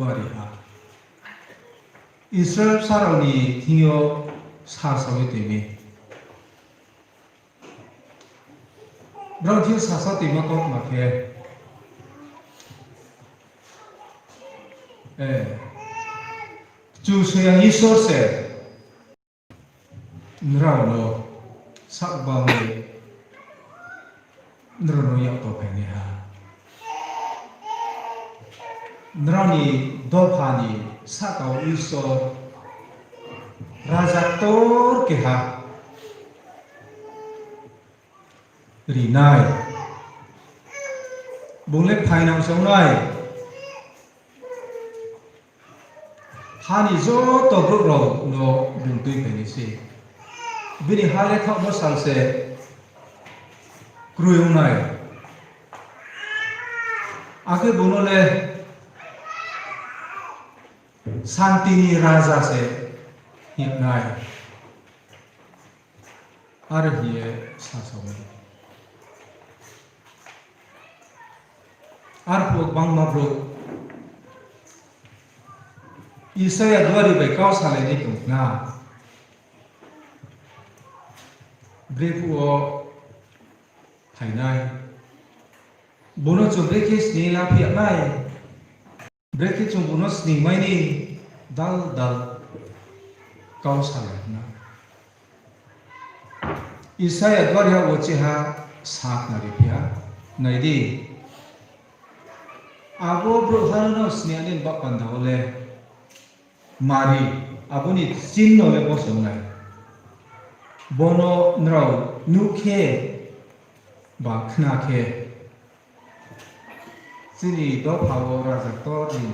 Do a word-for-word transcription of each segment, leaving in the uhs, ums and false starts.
Duari ha. Israel bsa rao ni thing yo sa sao ye tong mi. Brao thing yo sa sao tongma kautma khe, eh, Kchusoyang Isor se nrao no sakbang ye nrao no yak to phainaiha. Nrao ni dopha ni sahka wo Isor raja ktor keha ri nai. Bung le phainang se ong nai. Ha ni joto brouh rao no bung tuiphai nai se. Bini ha le thaohmo sal se kroi ong nai. Akhe bung no le santi ni raja se hing nai. Are hing ye sa sao mi. Arphuh gbangma brouh Isaia duari bai kau salai nai tong khna. Brephuh wo phainai. Bung no chung brekhe sning la phi ya nai. Brekhe chung bung no sning mai ni dal dal kau salai khna. Isaia duari ha wo chiha sa khnari phi ya. Nai di. Abo brouhha no sning ya ni baoh panda wo le mari, abo ni chinno le bo se ong nai. Bo no nrao nuh khe ba khna khe, chini dopha wo raja ktor ni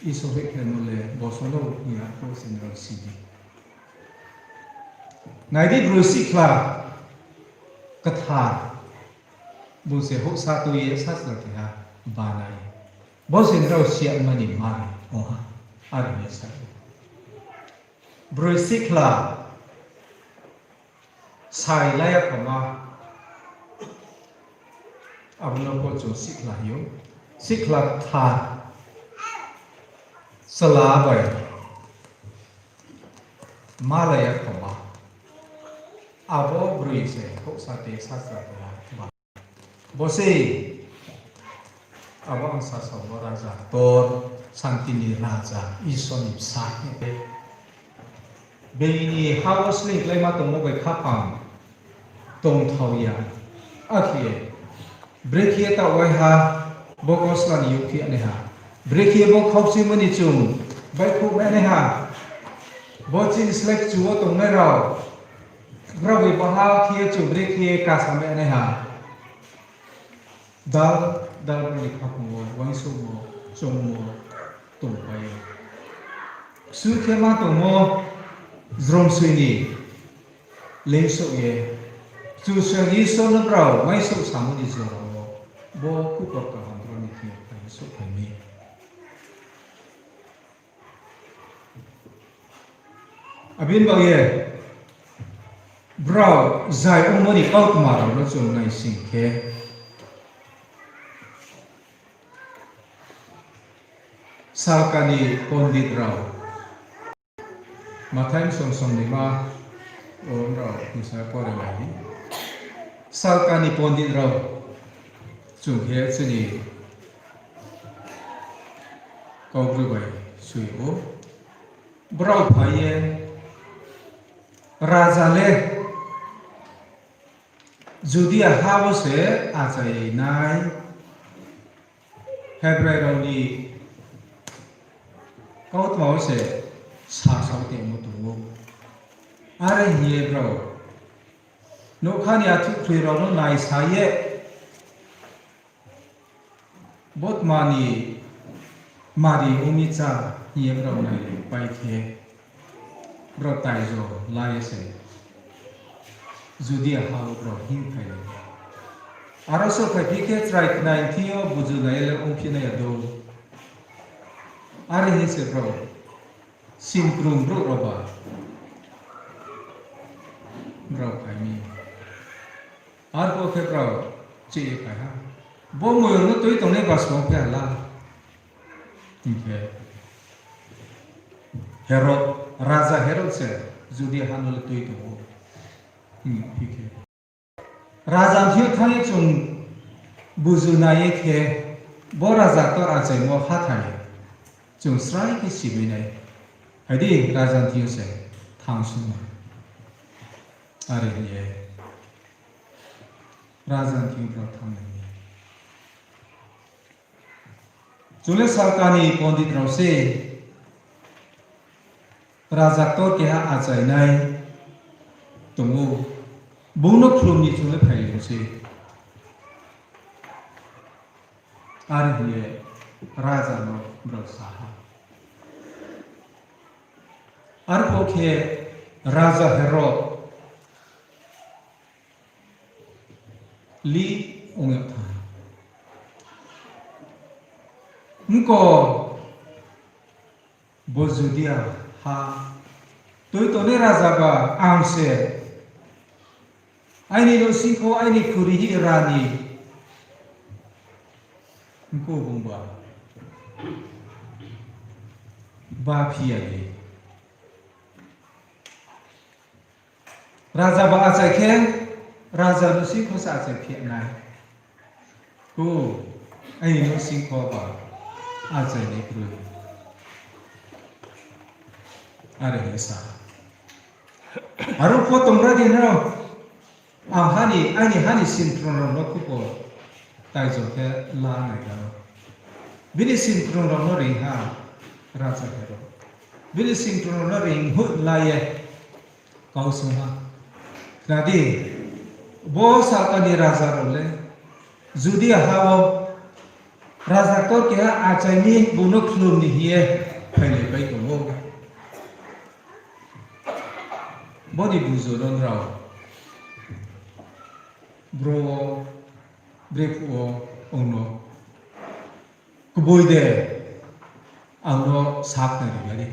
Isor hoihkhlaimo le bo se ong nai hing ya, bo se nrao si di. Nai di, broi sihkhla kthar, bung se houhsa tui ye sasra keha banai. Bo se nrao si ya mani mari ong ha, are hing ye sa ou. Broi sihkhla sai la ya khoma, abo no pho chung sihkhla hing ou. Sihkhla kthar chla bai ma la ya khoma, abo broi se houhsa tui sasra keha ba. Bo se abo ang sa sao wo raja ktor, santi ni raja, Isor ni bsa hing ye. Bini ha wo sleing kláima tongmo bai khaphang tongthao ya. Akhe brekhe ye taoh waiha bo kosla ni youh phi ya naiha. Brekhe ye bo khaukchuimo ni chung baihkhouh mai naiha. Bo chini slái kchu wo tongnai rao, brao bai baha khe ye chung brekhe ye kasa mai naiha. Dal dal brao ni khaphang wo uaingsouhmo, choungmo tongpai ou. Ksu khe ma tongmo jromsoi ni lengsouh ye, Kchusoyang Isor no brao uaingsouh samo ni jora wo, bo khupor kaham brao ni thing yo phai ye souhphai mi. Abo ni baoh ye brao zai ongmo ni kautma rao no chung naising khe, salka ni pondit rao, Mathai bsong song ni ma, o rao bsa pore lai di. Salka ni pondit rao chung khe chini Kaubru bai soi ou. Brao phai ye, raja le Judia ha wo se achai nai, Hebrai rao ni kautma wo se sa sao tongmo tong ou. Are hing ye brao nougkha ni athuhkhroi rao no naisa ye, bo tma ni mari ong mi cha hing ye brao naipai khe, brao taijo la ye se Judia ha wo brao hingphai nai. Aro souhphai phi khe chrai khnai thing yo buju nai ye le ongphi nai ya dou. Are hing se brao simkrung brouh rao ba brao phai mi. Arphuh khe brao chih ye phai ha, bo moyol no tui tongnai ba sbo phi ha la. Hing khe Herod, Raja Herod se Judia ha no le tui tong ou. Hing khe Raja ni thing yo thanng ye chung buzu nai ye khe, bo raja ktor achaimo hathái chung srai khe simai nai. Hai di, raja ni thing yo se thanng sung nai. Are hing ye raja ni thing yo brao thanng nai. Chung le salka ni pondit rao se, raja ktor keha achainai tong ou, bung no khlum ni chung le phai ou se. Are hing ye raja no brao sa ha. Arphuh khe Raja Herod li ong yag thanng ha. Mko, bo Judia ha tui tongnai raja ba ang se, aini nouhsingkho, aini khuri hi ra ni. Mko bungba ba phi ya ni. Raja ba achai khe, raja nouhsingkho se achai phi nai. Ku, aini nouhsingkho ba achai ni kroi. Are hing sa. Aro pho tong ra di no. Ang ha ni, aini ha ni singkrung rao no khupo taijo khe la nai ya. Bini singkrung rao no reing ha raja Herod. Bini singkrung rao no reing hoih la ye kau sung ha. Khna di, bo salka ni raja rao le Judia ha wo raja ktor keha achai mi bung no khlum ni hing ye phailaipai tong ou. Bo ni buzu no nrao bro wo, brephuh wo ong no kboi de, ang no sakhnari ya di.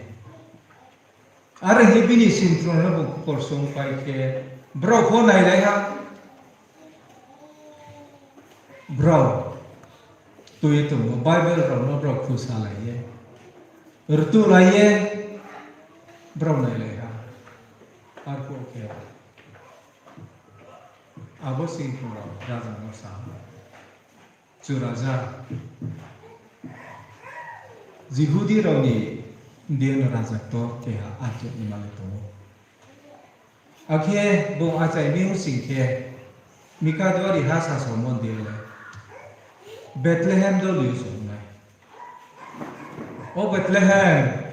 Are hing ye bini singkrung no bung khupo sungpai khe, brao pho nailai ha. Brao tui ye tongmo Bible rao no brao khusalai ye, rtuhlai ye, brao nailai ha. Arphuh khe abo singkrung rao raja no sa ha, Chu raja, Jihudi rao ni deing no raja ktor keha achouh ni ma le tong ou. Akhe bung achai mi ong sing khe, Mika duari ha sasaomo ni deing le Bethlehem doli yo se ong nai. O Bethlehem,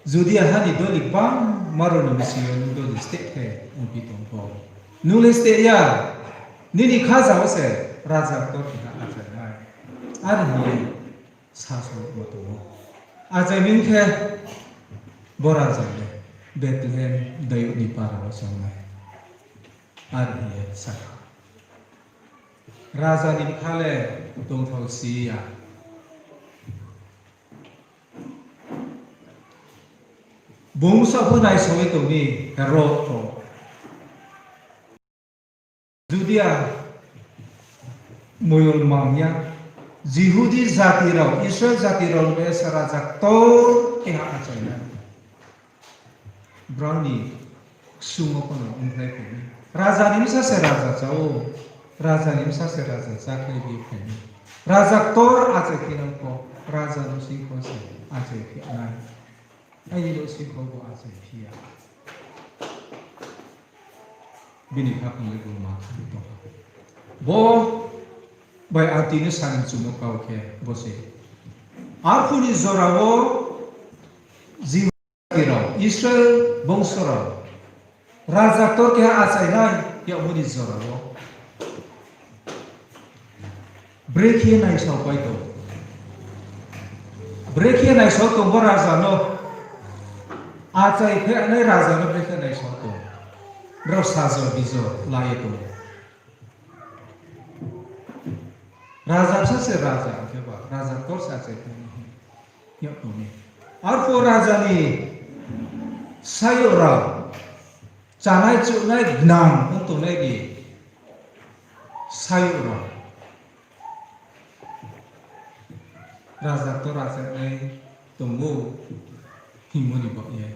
Judia ha ni doli gbangma rao ni bsing yo nung doli steh khe ongphi tong pho, nung le steh ya, nini khaja wo se raja ktor keha achai nai. Are hing ye sasaomo tong ou. Achai mi khe bo raja le Bethlehem Dayud ni para wo se ong nai. Are hing ye sa kha. Raja ni bkha le tongthao si ya. Bung saoh pho naisao ye tong mi Herod pho. Judia moyol mang ya, Jihudi jati rao, Israel jati rao ni se raja ktor keha achai nai. Brao ni ksung wo pho no ongkhlai phai mi. Raja ni bsa se raja chá ou, raja ni bsa se raja chá khlai bi phai mi. Raja ktor achai khe nang pho, raja nouhsingkho se achai khe nai. Aini nouhsingkho bo achai phi ya. Bini khaphang le bung ma kha tong ha. Bo bai ang tini sani chumo kau khe bo se. Arphuh ni jora wo Jihudi rao, Israel bongso rao, raja ktor keha achai nai yagmo ni jora wo brekhe naisao pai tong? Brekhe naisao tong bo raja no? Achai phainai raja no brekhe naisao tong? Brao sajo bijo la ye tong. Raja bsa se raja, hing khe ba raja ktor se achai tong hing yag tong mi. Arphuh raja ni sayouh rao, chánai chuhnai gnang ong tongnai ni sayouh rao raja to raja nai tong ou hingmo ni baoh ye,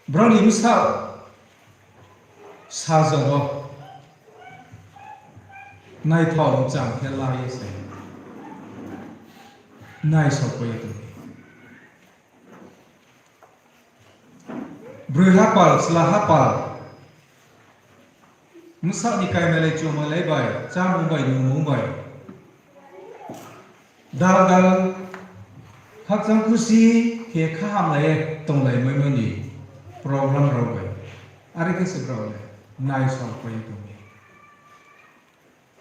brao ni bsaoh saja no naithao mchang khe la ye se naisaopai ye tong mi. Broi hapal, chla hapal, bsaoh ni kaimalai chungmalai bai, chámung bai, nungmung bai, dal dal, khakchang khusi khe khahamlai ye tonglaimaimo ni program rao bai, are khe se brao le naisaopai ye tong mi.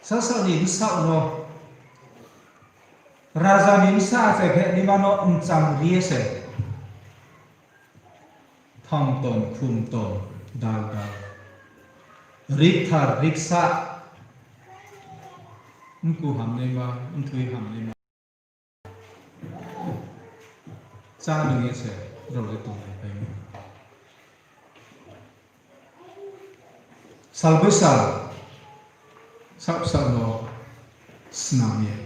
Sasaoh ni bsaoh no, raja ni bsa achai phehnima no mchang ri ye se, thamtom khumtom, dal dal, rikthar riksa, mku hamnaima, mthoi hamnaima, chá nung ye se rao le tonglaipai mi. Salbaisa sasaoh no snam ye